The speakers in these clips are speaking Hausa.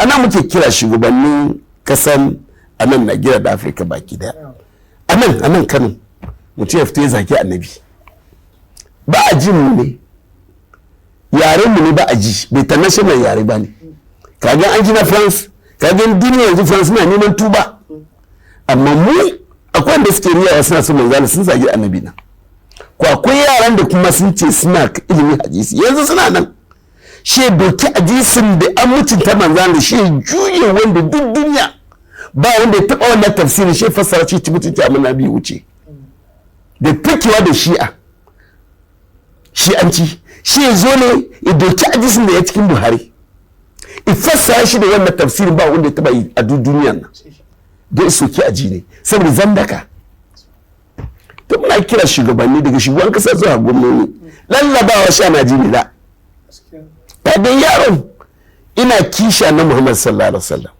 Ana muke kira shugabannin kasan a nan Najeriya da Afirka baki daya. A nan Kano mutum ya fito ya zagi annabi, ba a ji mu ne, yaren mu ne ba a ji, bai international yare ba ne. Kagan an ji na France, kagan duniya yanzu France na neman tuba, amma mu akwai wanda suke riyawa suna son manzala sun zagi annabi na. Ko akwai yaran da kuma sun ce suna ilimin hadisi, yanzu suna nan, shi doki hadisin da an mutunta manzala, shi juye wanda duk duniya ba wanda ya taba wannan tafsirin, shi fassara shi ci mutunci amma nabi wuce da fikewa da shi'a shi'anci. Shi ya zo ne ya doki hadisin da ya cikin Buhari, ya fassara shi da wannan tafsirin, ba wanda ya taba yi a duk duniyan nan, don soki aji ne saboda zandaka. To muna kira shugabanni daga shugaban kasa zuwa gwamnoni, lallabawa sha na ji ne da kagan yaron ina kisha na Muhammad sallallahu alaihi wasallam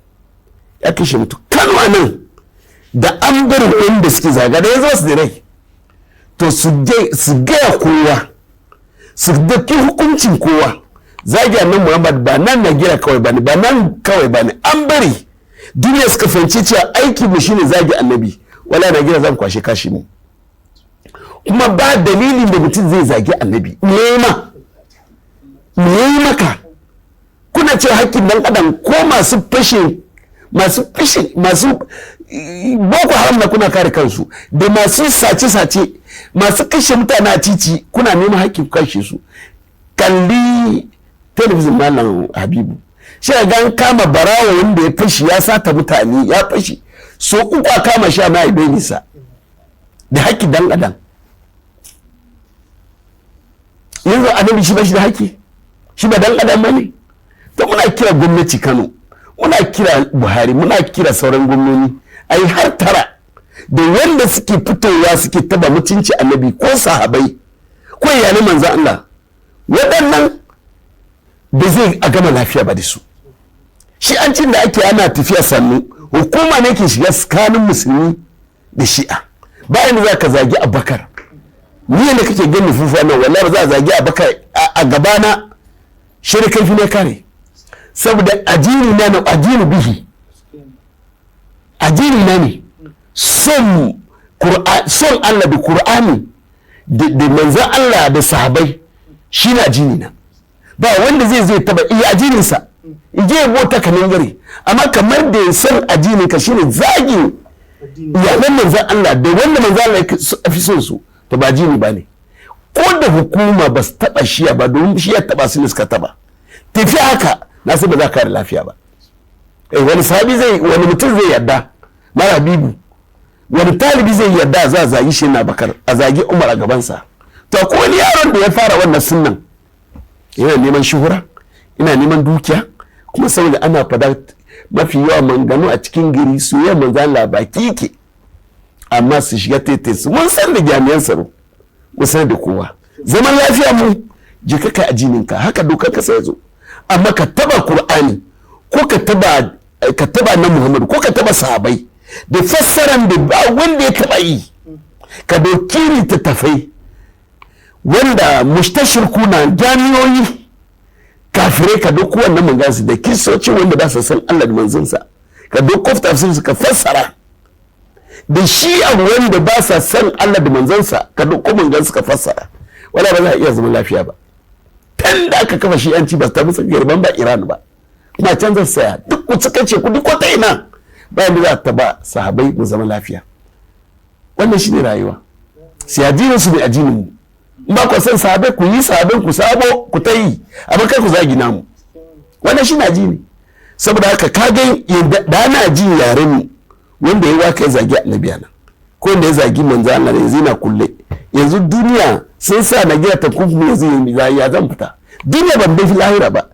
ya kashe mutu Kano a nan da an bar wanda suke zaga da yanzu su da rai, to su gaya kowa su daki hukuncin kowa. Zagi nan Muhammad ba nan na gira kawai ba ne, ba nan kawai ba ne, an bari duniya suka fahimci cewa aiki mu shine zagi annabi. Wala na gira zan kwashe kashi mu, kuma ba dalilin da mutum zai zagi annabi. Nema me maka? Kuna cewa hakkin dan adam, ko masu fashe, masu fashe, masu Boko Haram na kuna kare kansu, da masu sace-sace, masu kashe mutane a titi, kuna neman hakkin kashe su. Kalli talabijin, Malam Habibu, shi ga an kama barawo wanda ya fashi, ya sata mutane, ya fashi so uku, a kama shi a mai bai nisa da hakkin dan adam. Yanzu annabi shi ba shi da haƙƙi, shi ba dan adam bane. To muna kira gwamnati Kano, muna kira Buhari, muna kira sauran gwamnoni, ai har tara da wanda suke fitowa suke taba mutunci annabi ko sahabai ko iyalin manzon Allah. Waɗannan ba zai a gama lafiya ba da su. Shi an cin da ake ana tafiya sannu, hukuma ne ke shiga tsakanin musulmi da shi'a. Bayan da za ka zagi Abubakar, ni yadda kake gani fufa nan, wallahi ba za a zagi Abubakar a gabana shi da kaifi ne kare, saboda addini na na addini bihi, addini na ne son son Allah da Qur'ani da manzon Allah da sahabai, shi na addini na. Ba wanda zai zai taba iya addininsa ije ya bota kamin gari, amma kamar da ya san addinin ka shine zagin iyalan manzon Allah da wanda manzon Allah ya fi son su, to ba jini ba ne. Ko da hukuma ba su taba shiya ba, domin shiya taba su ne suka taba tafi haka, na sai ba za ka kare lafiya ba. Eh, wani sahabi zai, wani mutum zai yarda, mara bibu, wani talibi zai yarda za a zagi shi na Bakar, a zagi Umar a gabansa? To ko wani yaron da ya fara wannan sunnan yana neman shuhura, ina neman dukiya, kuma saboda ana fada mafi yawa manganu a cikin gari soyayya manzan Allah baki ke, amma su shiga tete su. Mun san da jami'an tsaro, mun san da kowa, zaman lafiya mu je ka kai ajininka, haka dokar kasa ya zo. Amma ka taba Qur'ani ko ka taba na Muhammadu ko ka taba sahabai da fassaran da ba wanda ya taba yi, ka doki littattafai wanda mustashirku na jami'oyi kafirai, ka doko wannan mangansu da kiristoci wanda ba su san Allah da manzonsa, ka doko tafsirin su ka fassara da shi, abu wanda ba sa san Allah da manzonsa, ka doko mangansu ka fassara, wala ba za a iya zama lafiya ba. Tun da aka kafa shi yanci ba ta musu girman ba Iran ba, kuma canza saya duk ku suka ce ku duk wata ina bayan da za ta ba sahabai mu zama lafiya. Wannan shine rayuwa. Sai addinin su ne addinin mu. In ba ku san sahabai, ku yi sahabai ku sabo ku ta yi, amma kai ku zagi namu. Wannan shi na ji ne. Saboda haka ka ga da ana jin yaren mu, wanda ya waka ya zagi annabi nan ko wanda ya zagi manzo Allah yanzu yana kulle. Yanzu duniya sun sa na gina takunkumi, yanzu ya zan fita duniya ban bai lahira ba.